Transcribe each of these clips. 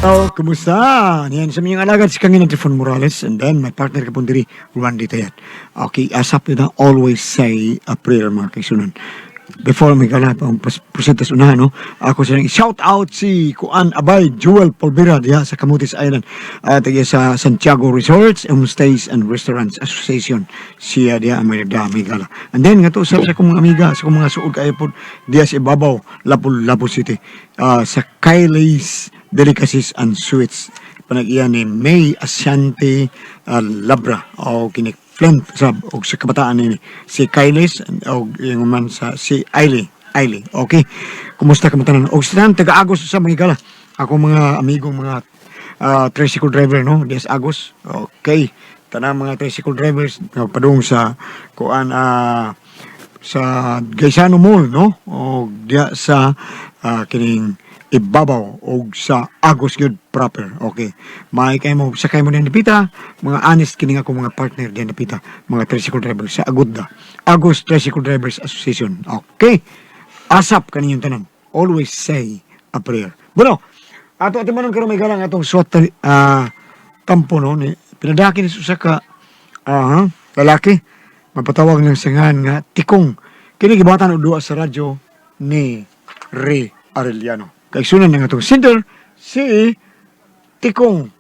Oh, kumusta? Niyan sa minyong alagad si Kangina Trifon Morales and then my partner kapon diri, Randy Tayat. Okay, asap na always say a prayer, mga kaisunan. Before may gala pa ang presentas unahan, no? Ako sa shout out si Kuan Abay Jewel Polvera diha sa Camotes Island at diha sa Santiago Resorts, Homestays and Restaurants Association. Siya diha ang may nagdami gala. And then nga to sa akong mga amiga, sa akong mga suod kaayo pod diha sa Ibabaw, Lapu-Lapu City. Sa Kylie's Delicacies and Sweets. Panag-iya ni May Asante Labra o kini Flint sab og sa kabataan nini si Kylie's o yung man sa si Ailey Ailey. Okay, kumusta ka tanan og sa tanan taga-Agos sa mga gala, ako mga amigo, mga tricycle driver, no, des Agos. Okay, tanang mga tricycle drivers nga padung sa kuan sa Gaisano Mall, no, o diya sa kining Ibabaw og sa Agos gyud proper. Okay, may kay mo sakay mo diyan dapita, mga honest kining ako mga partner diyan dapita, mga tricycle drivers sa Agudda, Agos Tricycle Drivers Association. Okay, asap kaninyong tanan, always say a prayer. Bueno, ato ato manon karon may galang atong suwat tampo, no, ni pinadaki ni usa ka lalaki mapatawag ng singan nga Tikong. Kini gibatan og duwa sa radyo ni Ray Arellano. Kaigsunan ng atong singer si Tikong.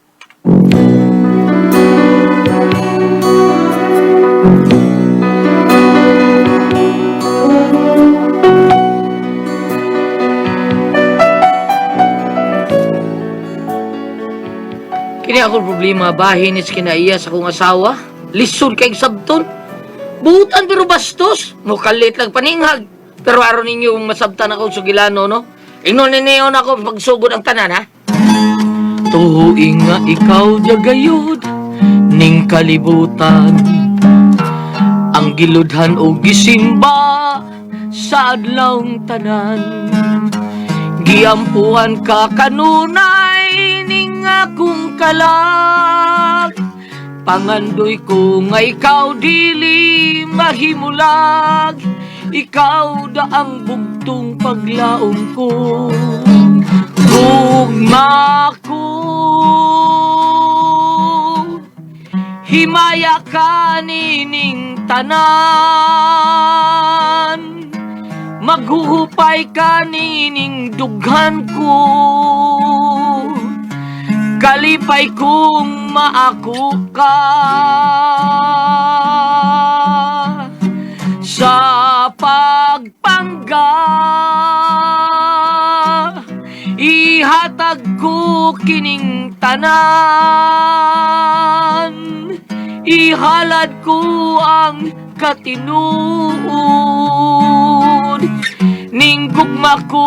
Kini ako problema bahin is kinaiya sa akong asawa. Lisod kay sabton. Buutan pero bastos. Mukalit lang paninghag. Pero aron ninyo masabtan ako sugilano, no? Ingnon ninyo na ako pagsugod ang tanan, ha? Tuig nga ikaw jagayod ning kalibutan. Ang giludhan o gisimba sa adlawng tanan. Giampuhan ka kanunay ning akong kalag. Pangandoy ko nga ikaw dili mahimulag. Ikaw da ang bugtong paglaom ko. Gugma ko, himaya ka nining tanan. Maghuhupay ka nining dughan ko. Kalipay kong maako ka. Sa pagpangga, ihatag ko kining tanan. Ihalad ko ang katinuod ning gugma ko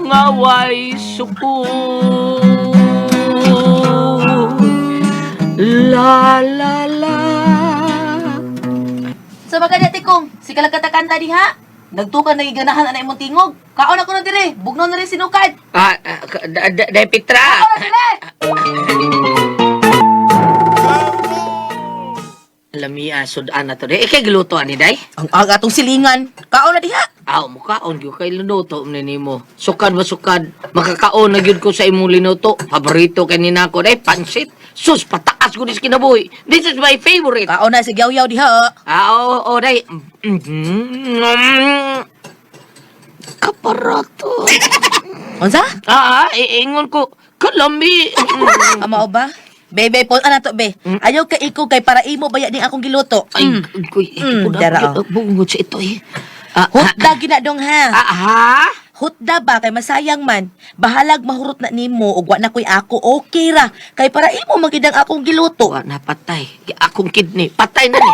nga way sukod. La la la. Sa mga dati kong, si kalagkatakanta diha. Nagtukan na giganahan ana imong tingog. Kaon ako na dire, bugnaw na rin sinukad. Day Petra. Kaon na dire! Lamia sudan na to. Day ikay giluto ani day. Ang aga atong silingan. Kaon na diha. Aw, mukaon gyud kay linuto man nimo. Sukad ba sukad, makakaon na gyud ko sa imong linuto. Paborito kay ni nako day pansit. Sus, pataas ko dis kinabuhi. This is my favorite. Kaon na si Yaw-Yaw diha. Oo, oh, day. Kaparato. Unsa? Ingon ko, kalami. Amao ba? Bebe, po ana to be. Ayaw ka iko kay para imo baya din akong giluto. Ay, kuy, Dara, oh. Bungod sa ito eh. Hutda gina dong ha. Ha? Hutda ba kay masayang man. Bahalag mahurot na nimo ug wa na koy ako okay ra kay para imo magidang akong giluto. Wa na patay. Akong kidney, patay na ni.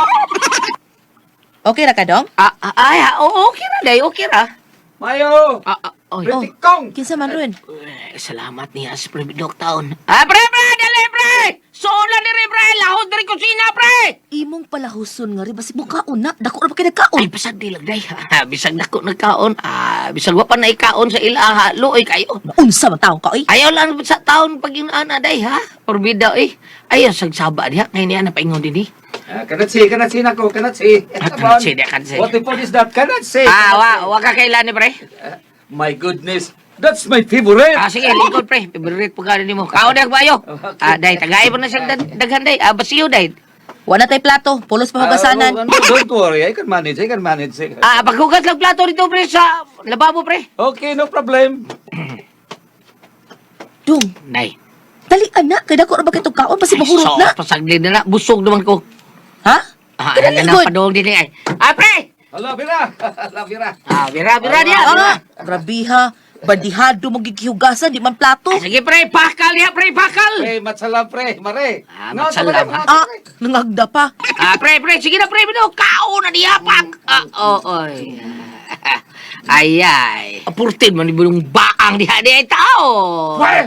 Okay ra ka dong? Ay, oh, okay ra day, okay ra. Mayo! Oy. Oh. Pritikong! Kinsa man ron? Eh, salamat niya sa pre Dok Taon. Pre, pre, dali, pre! Suon lang diri, pre! Lahod diri kusina, pre! Imong palahuson nga ri basig mo kaon na dako ra ba kay nagkaon. Ay, bisag di lang, day. Bisag nako nagkaon. Bisag wa pa na ikaon sa ilaha. Luoy kayo. Unsa man taong ka oy? Ayaw lang sa taon pag ana day, ha? Porbida, eh. Ayaw, sagsaba diha. Ngayon niya, napaingon din, eh. Cannot see, cannot see nako, cannot see. Cannot see, cannot see. What the fuck is that? Cannot see. Wa ka kailan ni, pre? My goodness. That's my favorite. Ah, sige, lingkod pre. Favorite po gani nimo. Kaon na bayo. Ah, day, tagay mo na siya daghan day. Ah, basiyo day. Wala tay plato, pulos pa hugasanan. Ah, no, don't worry, I can manage, I can manage. Ah, paghugas lang plato dito pre sa lababo pre. Okay, no problem. Dung, Day. dali anak, kay dako ra ba kay kaon basi mahurot So, na. pasagli na na. Busog naman ko. Ha? Ah, Kada ano na likod. padong din ay. Ah, pre! Hello, Bira. Hello, Bira. Ah, bira, bira diya. Bira. Ah, grabe ha. Bandihado mo gigihugasan, di man plato. Ah, sige pre, pakal diha pre, pakal. Pre, matsalam, pre. Mare. Ah, No, matsalam, tama na, Ah, nangagda pa. Ah, pre, pre, sige na pre, bino. Kaon na diha pak. Ah, oh, oy. Ay, ay. Apurtin man ni bulong baang diha diha tao. Pre!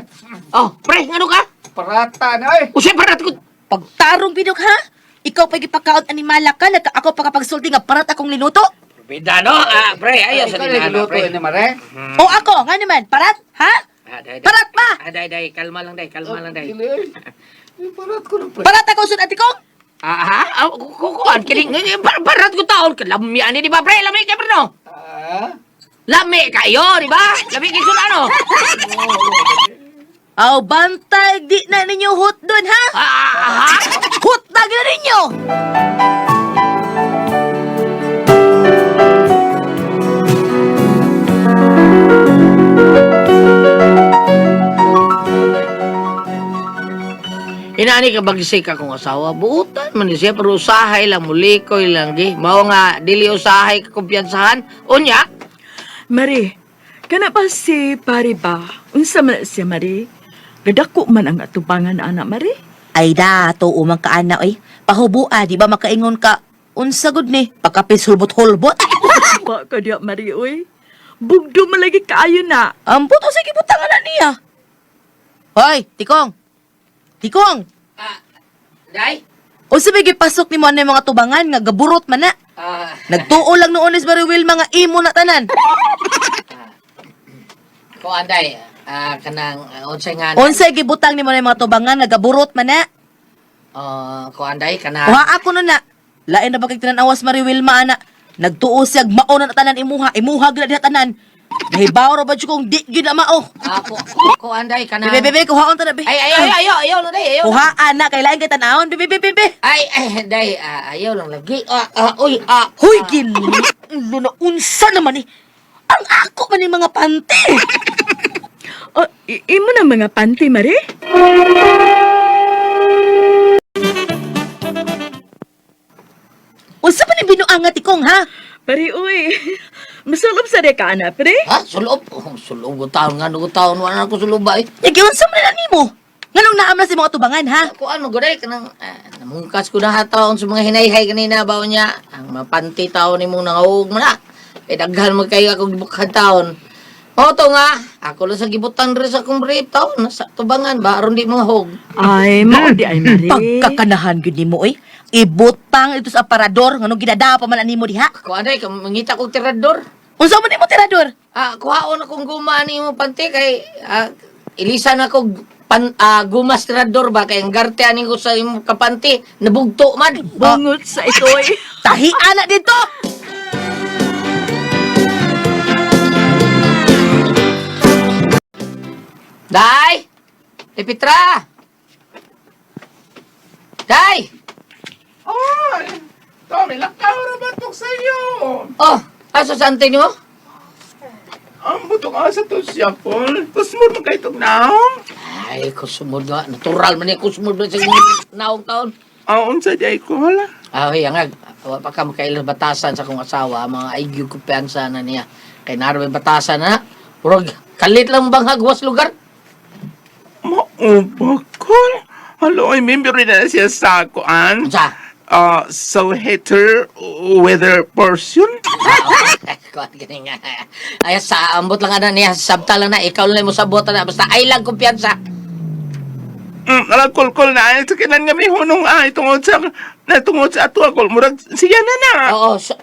Oh, pre, ngano ka? Parata na, ay. Usay parat ko. Pagtarong bidok ha? Ikaw pa gipakaon animala ka, nagka ako pa kapagsulti nga parat akong linuto. Bida no? Ah, pre, ayaw sa Ikaw na dinana, giluto pre. ini, Mare. O ako, nga naman, parat, ha? Ah, day, day. Parat ba? Ah, day, day, kalma lang, day, kalma lang, day. Dili, ay. Ay, Parat ko na, pre. Parat ako sud ati kong. Ah, ha? Ah, kukuan, kining, parat ko taon. Lami, ani, di ba, pre? Lami kayo, pre, no? Ah? Lami kayo, di ba? Lami kayo sa ano? Aw, bantay, di na ninyo hot dun, ha? Ah, ah, ha? Hot na gyud ninyo! Inaani ka bagisik akong asawa, buutan man ni siya, pero usahay lang, mulikoy lang, di. Mao nga, dili usahay kakumpiyansahan. Unya, Mari, kana pa si pare ba? Unsa man na siya, Mari? Gadako man ang atubangan ana, Mari. Ay da, tuo man ka ana oy. Pahubua, di ba makaingon ka? Unsa gud ni? Pakapis hulbot-hulbot. Wa ka diya, Mari, oy. Bugdo man lagi kaayo na. Ambot o sige butang ana niya. Hoy, tikong. Tikong. ah, day, Unsa may gipasok nimo ano yung mga tubangan nga gaburot man na? ah, Nagtuo lang noon is Mary Will mga imo na tanan. kuan day, ah, kanang, unsay nga, Unsay gibutang nimo na yung mga tubangan nga gaburot man na? ah, kuan day, kanang, Kuha ako nun na. Lain na ba kay tinanawas Mary Wilma ana? Nagtuo siya mao na tanan imuha, imuha gyud na diha tanan. Nahibaw ra ba jud kung di gyud na mao. ah, kuan day, kanang, Bebe bebe kuhaon ta na be. ay, ay, ay, ayaw, ayaw lang, day, ayaw. Kuha ana kay lain kay tanawon bebe bebe bebe. Ay, ay, day, ah, ayaw lang lagi. Ah, ah, uy, ah. Hoy gin. Ulo na unsa naman ni. Ang ako man yung mga pante. O, imo na mga panty, Mari? Unsa man ni binuangat ikong ha? Pare, oy. Masulob sa di ka, ana, pre. Ha? Sulob? Oh, sulob ko taon nga, ko taon, wala na ko sulob ba eh. Yagi unsa man na nimo? Nganong naam na si mga tubangan ha? Ako ano, guday, kanang, ah, namungkas ko na taon sa mga hinayhay kanina, bawo niya. Ang mapanti taon ni mong nangahuog mo na. Eh, daghan mo kayo akong gibukhan taon. O, to nga, ako lang sa gibutan rin sa akong brief taon, sa tubangan ba, aron di mga hog. Ay, mao di ay, Mari. Pagkakanahan gyud nimo oy. Ibutang ito sa aparador nganong gidada pa man nimo diha. Ako anay, mangita kong tirador. Unsa man nimo tirador? Ah, kuhaon akong guma ni mo panti kay ah, ilisan ako pan ah, gumas tirador ba kay ang garte ani ko sa imong kapanti nabugto man. Bungot sa itoy. Tahi ana dito. Day! Epitra! Day! Oy! Tommy, lakaw ra ba tok sa iyo? Oh, asa sa ante nimo? Ang butok asa to siya, Paul. Kusmod mo kay tog naong. Ay, kusumod nga. Natural man ni kusumod man sa imong naong taon. Ang unsa di ay ko hala. Ah, hoy, angag. Wa pa ka makailang batasan sa akong asawa, mga aigyo kumpiyansa na niya. Kay naroon may batasan na. Purag, kalit lang bang hagwas lugar? Maubakol. Halo, ay member na siya sa kuan. Unsa? So hater whether person? Kuan gani nga. Ay sa ambot lang ana niya, sabta lang na ikaw lang mo sabot na basta ay lang kumpiyansa. Nalagkol-kol na ay sa kinan nga may hunong ay tungod sa na tungod sa ato akol murag siya na na. Oo, so,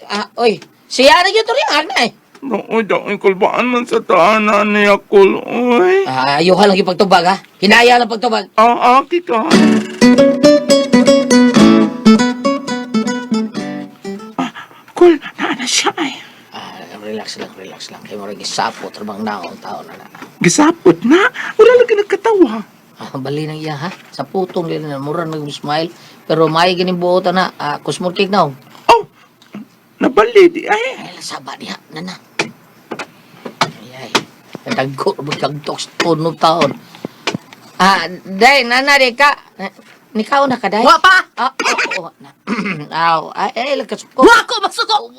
ah, oy, siya na gyud to rin ana eh. No, daw ay kulbaan man sa tahanan niya kul oy. Ah, ayuha lang yung pagtubag ha. Hinaya lang pagtubag. Ah, ah, kiko. Ah, kul, naa na siya ay. Ah, relax. Relax lang, relax lang. Kay murag gisapot ra bang naong tao na na. Gisapot na. Wala lagi nagkatawa. Ah, bali nang iya ha. Sa putong lila na mura nag smile pero may ganing buot na ah, kusmod cake now. Oh, nabali di ay. Ay saba diha nana. Ay ay. Dagko ra kag toks tuno taon. Ah, day nana di ka. Nikaw na ka day. Wa pa! Ah, oo, oo, na. Aw, ay, ay, lagkasuko. Wa ko masuko!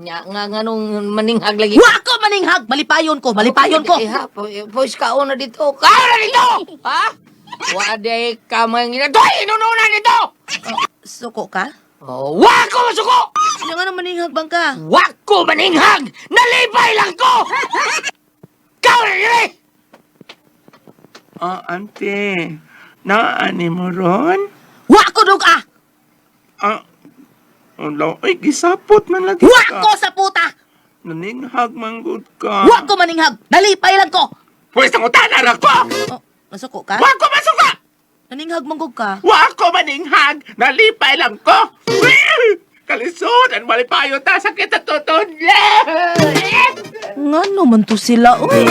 Nya nga nganong maninghag lagi. Wa ko maninghag! Malipayon ko, malipayon ko! Eh, ha, pois ka una dito. Ka na dito! Ha? Wa day ka mangina. Doy, inununa dito! Suko ka? Oh, wa ko masuko! Ano nga naman maninghag bang ka? Wa ko maninghag! Nalipay lang ko! Kau na dili! Oh, ante. Naani mo ron? Wa ko dug ah! Ah, wala. Ay, gisapot man lagi Wa ka. ko sa puta! Naninghag man gud ka. Wa ko maninghag! Nalipay lang ko! Pwes ang utana ra ko! Oh, masuko ka? Wa ko masuka! Naninghag man gud ka? Wa ko maninghag! Nalipay lang ko! Kalisod! Ang malipayo ta! Sakit at tutod! Ngano man to sila, oy?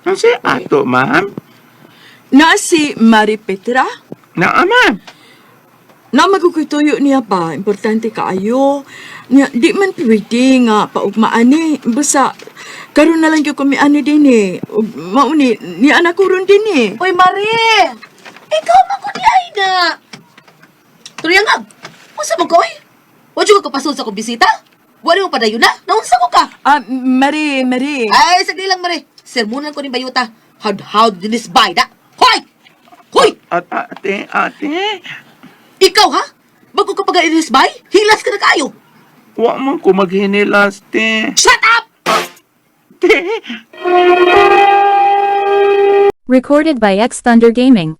Kasi ato, ma'am. Na si Mari Petra? Naa, ma'am. Na magkukutuyo niya pa, importante kaayo. Niya, di man pwede nga paugmaan ni. Basta, karon na lang gyud kami ani din eh. Ug Mauni, ni anak ko ron din eh. Oy, Mari! Ikaw man ko ni ay na! Turiyangag! Unsa man ko, oy? Wa jud ka kapasod sa akong bisita? Wa mo padayon na? Naunsa ko ka? Ah, Mari, Mari. Ay, sagli lang, Mari. Sermonan ko ni Bayuta. How dinis bay da? Hoy! Hoy! At ate, ate. Ikaw, ha? Bago ka pag inis bay, hilas ka na kayo. Wa man ko maghinilas, te. Shut up! Te! Recorded by X Thunder Gaming.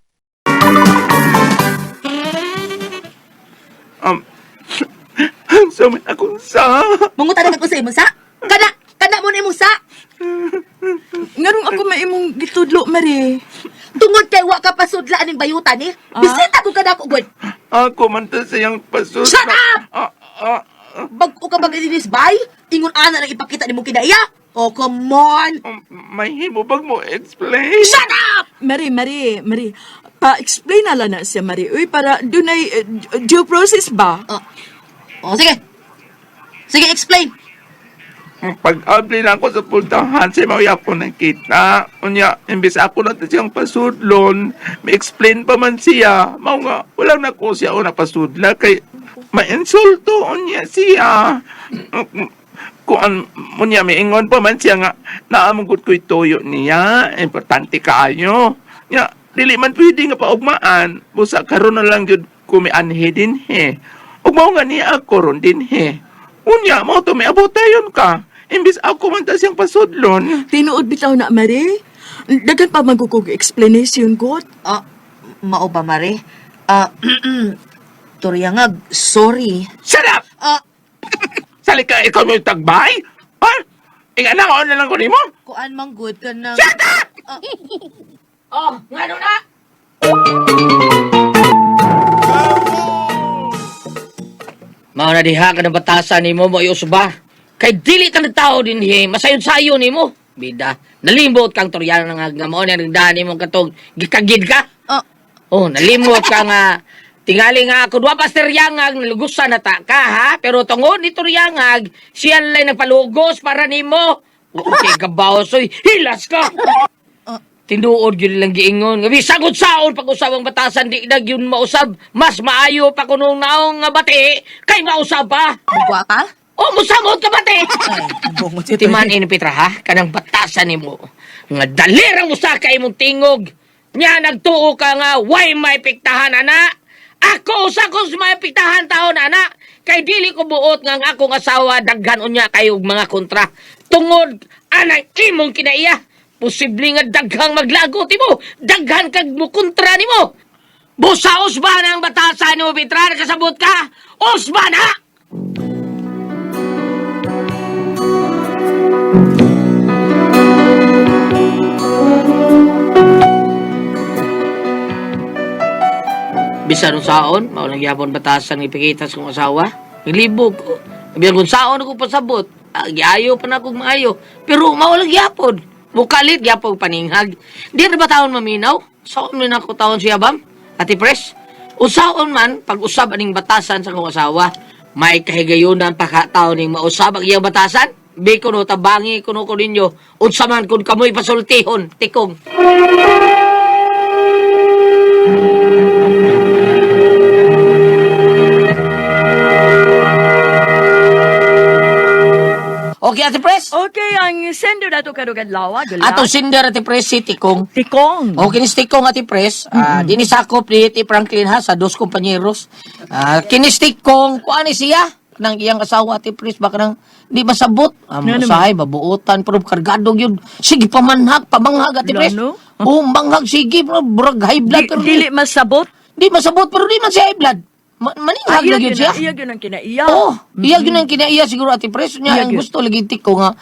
Sa man akong sa. Mangutan na ko sa imong sa. Kana, kana mo na imong sa. Ngarong ako maimong gitudlo, Mari. Tungod kay wa ka pasudla aning bayuta ni. Ah? Bisita ko kada ko gud. Ako man ta siyang pasod. Shut up! Ah, ah, ah. Bago ka pag inis bay, ingon ana nang ipakita nimo kinaiya. Oh, come on. May himo bag mo explain? Shut up! Mari, Mari, Mari. Pa-explain na lang na siya, Mari. Uy, para dunay due process ba? Oh. Oh, sige. Sige, explain. Pag-abli na ako sa pultahan, si Mauya ako nakita. Unya, imbis ako na siyang pasudlon, may explain pa man siya. Mao nga, wala na ko siya una pasudla kay mainsulto unya siya. Kuan unya miingon pa man siya nga naamugod ko'y tuyo niya. Importante kaayo. Nya, dili man pwede nga paugmaan. Busa karon na lang gyud kumianhi dinhi. Ug mao nga niya ako ron dinhi. Unya, mao to may abotayon ka. Imbis ako man ta siyang pasudlon. Tinuod bitaw na, Mari. Daghan pa magkukog explanation, God. Ah, mao ba, Mare? Ah, Turyangag, sorry. Shut up! Ah, Sali ka, ikaw mo yung tagbay? Ha? Inga na, na lang ko nimo? kuan man good ka na. Shut up! Oh, ngano na? Mao na diha ka ng batasan nimo mo ba? Kay dili ka tao dinhi, masayon-sayon nimo. Bida, nalimot kang toryano nga nga mao na nagdaan nimo katong gikagid ka. Ah, Oh, nalimot ka nga tingali nga ako duha pa Tiryangag nalugusan na ta ka ha, pero tungod ni Tiryangag siya lay nagpalugos para nimo. Okay, gabaw soy, hilas ka. Tinuod yun lang giingon. Nga bisag saon pag usab ang batasan di na yun mausab. Mas maayo pa kunong naong nga bati kay mausab pa. mugwa ka? O musamot ka bati. Ay, bungot si Timan ini Petra ha, kanang batasan nimo. Nga dalirang usa ka imong tingog. Nya nagtuo ka nga way may piktahan ana. Ako usa ko sa may piktahan taon ana. Kay dili ko buot nga ang akong asawa daghan unya kayo og mga kontra. Tungod anang imong kinaiya. Posible nga daghang maglagot nimo, daghan kag mukontra nimo. Busa usba na ang batasan nimo Petra, nakasabot ka. Usba na! Bisan saon, mao lang gyapon batasan ipikita sa kong asawa. Naglibog ko. Biyan kung saon ako pasabot, giayo pa na akong maayo. Pero mao lang gyapon. Mukalit gyapon paninghag. Di na ba taon maminaw? Saon man ako taon siya bam? Ate Pres? Usaon man, pag-usab aning batasan sa kong asawa, may kahigayunan pa ka taon ning mausab ang iyang batasan? Bi kuno tabangi kuno ko ninyo, unsa man kun kamoy pasultihon, tikong. Okay, Ate Pres? Okay, ang sender nato karong adlaw, gula. Atong sender, Ate Pres, si Tikong. Tikong. Okay, ni Tikong, Ate Pres. Dinisakop ni Ate Franklin ha, sa dos kompanyeros. Kinis Tikong, kuan ni siya? Nang iyang asawa, Ate Pres, baka nang di masabot. Ano naman? Usahay, babuotan, pero kargado yun. Sige, pamanhag, pamanghag, Ate Pres. Lano? Oh, manghag, sige, pero burag high blood. Di, Pero dili masabot. di masabot, pero di man siya high blood. Maninghag Iya na yun siya. Iya gyud ang kinaiya. Oo, iya gyud ang kinaiya siguro Ate Pres. Nya Iya ang gyud. gusto lagi ko nga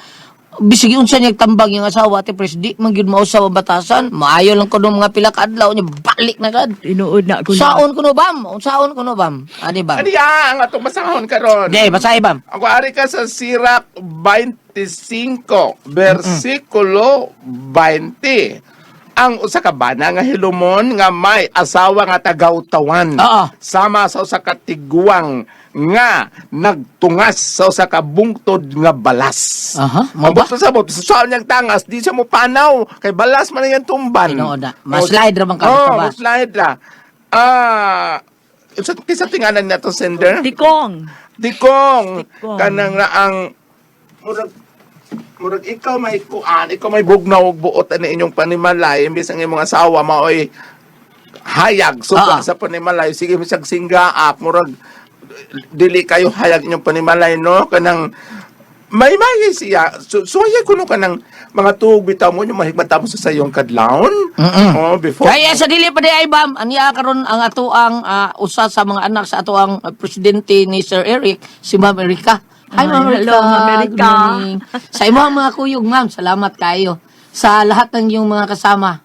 bisig unsa niya tambang yung asawa Ate Pres, di man gyud mausab ang batasan. Maayo lang kuno mga pila ka adlaw niya balik na kad. Tinuod na gula. Saon kuno bam? Saon kuno bam? Ani bam? Ano ya ang atong basahon karon? Di, basahi bam. Ako ari ka sa Sirach 25, versikulo 20. Ang usa ka bana nga hilumon nga may asawa nga tagawtawan. Oo. Sama sa usa ka tiguang nga nagtungas sa usa ka bungtod nga balas. Aha, mao Ang ba? bukod sa bot, sa niyang tangas, di siya mo panaw. Kay balas man ang tumban. Tinuod na. Maslide ra man ka Oo, sa bas. maslide ra. Sa kisa tingalan na itong sender? Tikong. Dikong, Dikong. kanang na ang murag murag ikaw may kuan, ikaw may bugnaw og buot ani inyong panimalay imbes ang imong asawa maoy hayag suba sa panimalay, sige bisag singgaak murag dili kayo hayag inyong panimalay, no, kanang may may siya so, so kuno kanang mga tuog bitaw mo yung mahigmata mo sa sayong kadlawon. Oh, before. Kaya sa dili pa di ay bam, aniya karon ang ato ang usa sa mga anak sa ato ang presidente ni Sir Eric, si Ma'am Erika. Hi, Ay, Ma'am Erika. hello, Ma'am Erika. Good morning. Sa imong mga kuyog, ma'am, salamat kayo. Sa lahat ng iyong mga kasama.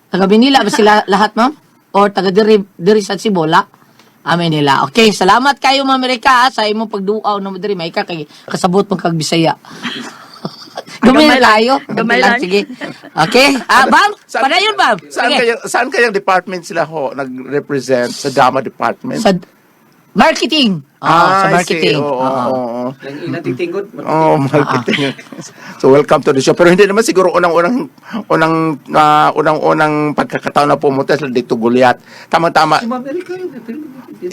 Taga Manila ba sila lahat, ma'am? Or taga diri, diri sa Cibola? Amin nila. Okay, salamat kayo, Ma'am Erika, sa imong pagduaw na mo diri. May ka kay kasabot mong kag Bisaya. Gamay Gamay lang. tayo. Gamay lang. Sige. Okay. Bam? Padayon, bam. Saan Sige. kaya saan kayang department sila ho nag-represent sa Dama department? Sa marketing. Ah, Sa I see. marketing. Oo, Oo. oo. Lang ina titingod. Oh, marketing. So welcome to the show. Pero hindi naman siguro unang-unang unang unang-unang pagkakataon na pumunta sila dito Goliath. Tama-tama. Si Ma'am Erika yun.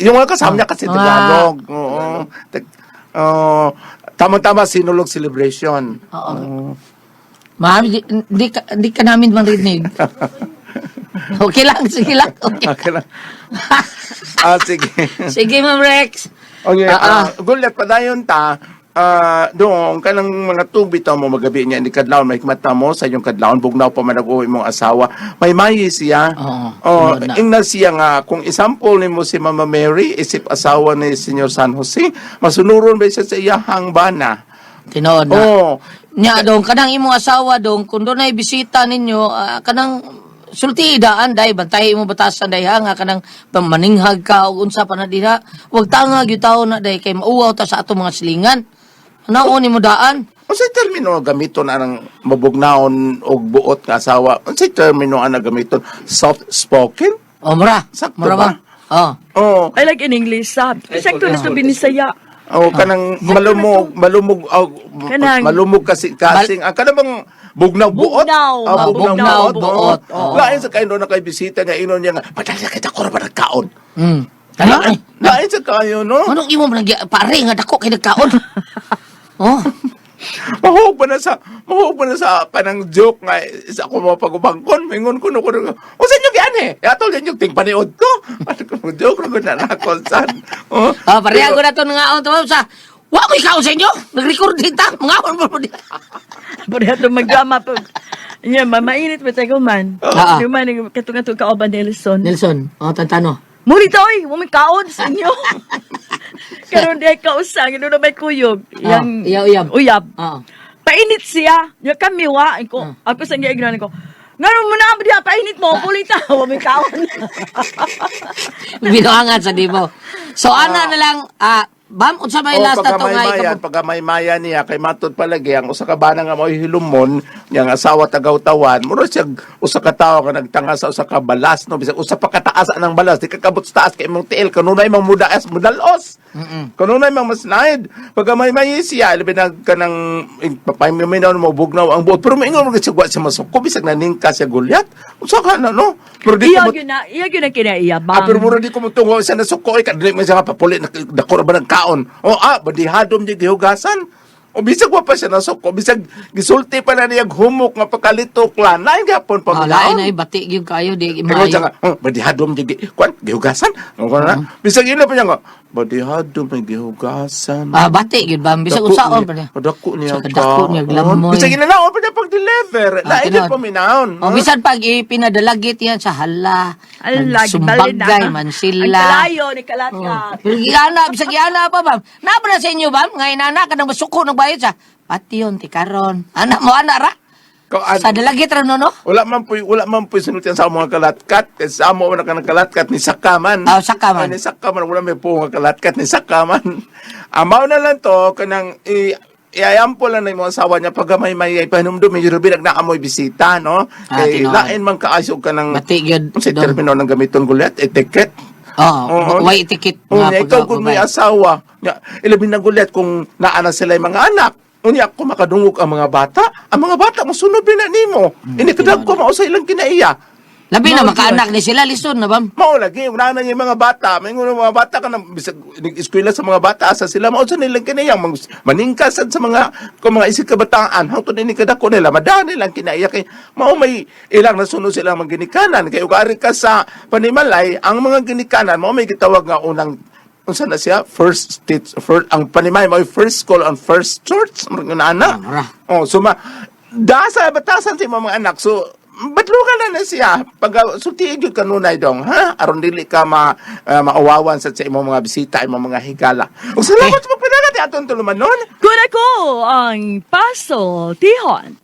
Yung mga kasama niya kasi Ah. Tagalog. Oo. Oh, tama-tama Sinulog celebration. Oo. Ma'am, di ka namin marinig. Okay lang, sige lang. Okay. Okay lang. Sige. Sige, Ma'am Rex. Okay, Ah, gulat pa dayon ta. Doon kanang mga tubig ta mo magabi niya ni kadlawon may mata mo sa inyong kadlawon bugnaw pa man ako imong asawa may mayi siya. Oo, Oh, tinuod na. ingna siya nga kung isampol nimo si Mama Mary isip asawa ni Senyor San Jose masunuron ba siya sa iyahang bana. Tinuod na. Oh, Nya dong kanang imong asawa dong kung doon bisita ninyo kanang sulti daan day bantay imo batasan day ha nga kanang pamaninghag ka og unsa pa na diha wag tanga gyud taon na day kay mauwaw ta sa atong mga silingan. Naon nimo daan? Unsay termino gamiton anang mabugnawon og buot nga asawa? Unsay termino ang gamiton? Soft spoken? O mura. Sakto Mura ba? ba? Oh. Oh, I like in English sab. Sakto na sa binisaya. Oh, kanang malumog, malumog, oh, Kanang- malumog kasi kasing ang kanang bang bugnaw buot. Bugnaw. Ah, bugnaw, Bugnaw, buot. buot. Oo. Lain sa kayo na kay bisita niya inon niya nga padala kita ko ra ba nagkaon. Ano? Ay, Lain sa kayo no. anong imo man pare nga dako kay nagkaon? Oh. Mahog pa na sa kanang joke nga isa ko mapagubangkon mingon ko no ko. Unsa inyo giyan eh? Atol inyo ting paniod ko. Ano ko joke ra gud na nako san. Oh. Pareha ko na to nga to sa wa mo ikaw sa inyo. Nag-record din ta. Mga mo mo. Pareha to magdrama po. Nya, mainit ba tayo man? Ah. Di man, katunga-tunga ka ba Nelson? Nelson, oh tantano. Muli to, oy! Wa may kaon sa inyo. Karon di ay kausang, ino na may kuyog. Ah, iya, uyab. Uyab. Oo. Painit siya. Nya kami wa ko. Ako sa giignan ko. Ngano mo na diha painit mo, pulita, wa may kaon. Binuangan sa dimo. So ana na lang bam unsa may Oh, last na to nga pagkamaymaya, pagkamaymaya niya kay matud palagi ang usa ka bana nga mao'y hilumon niyang asawa tagaw-tawan mura siya usa ka tawo nga nagtanga sa usa ka balas, no, bisag usa pa kataas ang balas di ka kabot sa taas kay imong tiil kanunay mang mudaas mudalos, kanunay mang masnaid. Pagkamaymaya siya, labi na kanang papaminaw mo bugnaw ang buot, pero maingon mo siya wa siya masuko bisag naningka siya gulyat usa ka na, no, pero di Iya ko gyud na, iya gyud na kinaiya, bam. Ah, pero mura di ko mutungo sa nasuko ay kadali man siya nga papuli na dako ra ba ng kaon. O badihadom di gihugasan. O bisag wa pa siya nasuko, bisag gisulti pa na niya humok nga pagkalitok lan. Lain gapon pa Ah, lain ay bati gyud kayo di Pero maayo. siya nga, oh, badihadom di kuan gihugasan. O kuan na. Bisag ina pa niya nga, badihadom may gihugasan. Ah, bati gyud bam bisag Dako usaon niya- pa niya. Dako niya Sa dako niya, kaon. glamoy. Bisag ina na pa niya pag-deliver. Ah, Lain tinuod. din paminaon. O bisan pag ipinadalagit yan sa hala, Ala, gibalin na. nagsumbagay man sila. Ang kalayo ni kalatkat. Pero giana, bisag giana pa bam. Napa na sa inyo bam, ngay nana ka nang masuko ng bayad sa pati yun, ti karon. Ana mo ana ra. Sa dalagit ra no no? Wala man po sinultian sa mga kalatkat kasi sa amo wala ka ng kalatkat ni sakaman. Ah, sakaman. Ah, ni sakaman wala may po nga kalatkat ni sakaman. Amaw na lang to kanang i iayampo lang na yung mga asawa niya pag may ay pahinumdum medyo rubi naamoy bisita, no, Ah, kay tinuod. lain man kaayos ka ng Bati gyud. sa dong. termino ng gamiton gulyat etiquette. Oo, way ticket Oo, nga niya, ikaw kung may asawa, niya, ilabi na gulyat kung naana sila yung mga anak. Unya kung makadungog ang mga bata, ang mga bata mosunod din na nimo. Ini kadag ko mao sa ilang kinaiya. Labi na makaanak ni sila lisod na bam. Mao lagi una na yung mga bata, may ngono mga bata ka na bisag eskwela sa mga bata asa sila mao sa nilang kinaiya maningkasan sa mga kung mga isip kabataan hangtod ini kadako nila madani lang kinaiya kay mao may ilang nasunod sila mga ginikanan kay ug ari ka sa panimalay ang mga ginikanan mao may gitawag nga unang unsa na siya first state first ang panimay mao first call on first church murag ana. Ah, ra. Oh, so ma dasa batasan si mga anak. So batlugan na na siya. Pag sultiig gyud kanunay dong, ha? Aron dili ka mauwawan sa imong mga bisita, imong mga higala. Ug salamat sa pagpanagat atong tulumanon. Kuna ko ang Paso Tihon.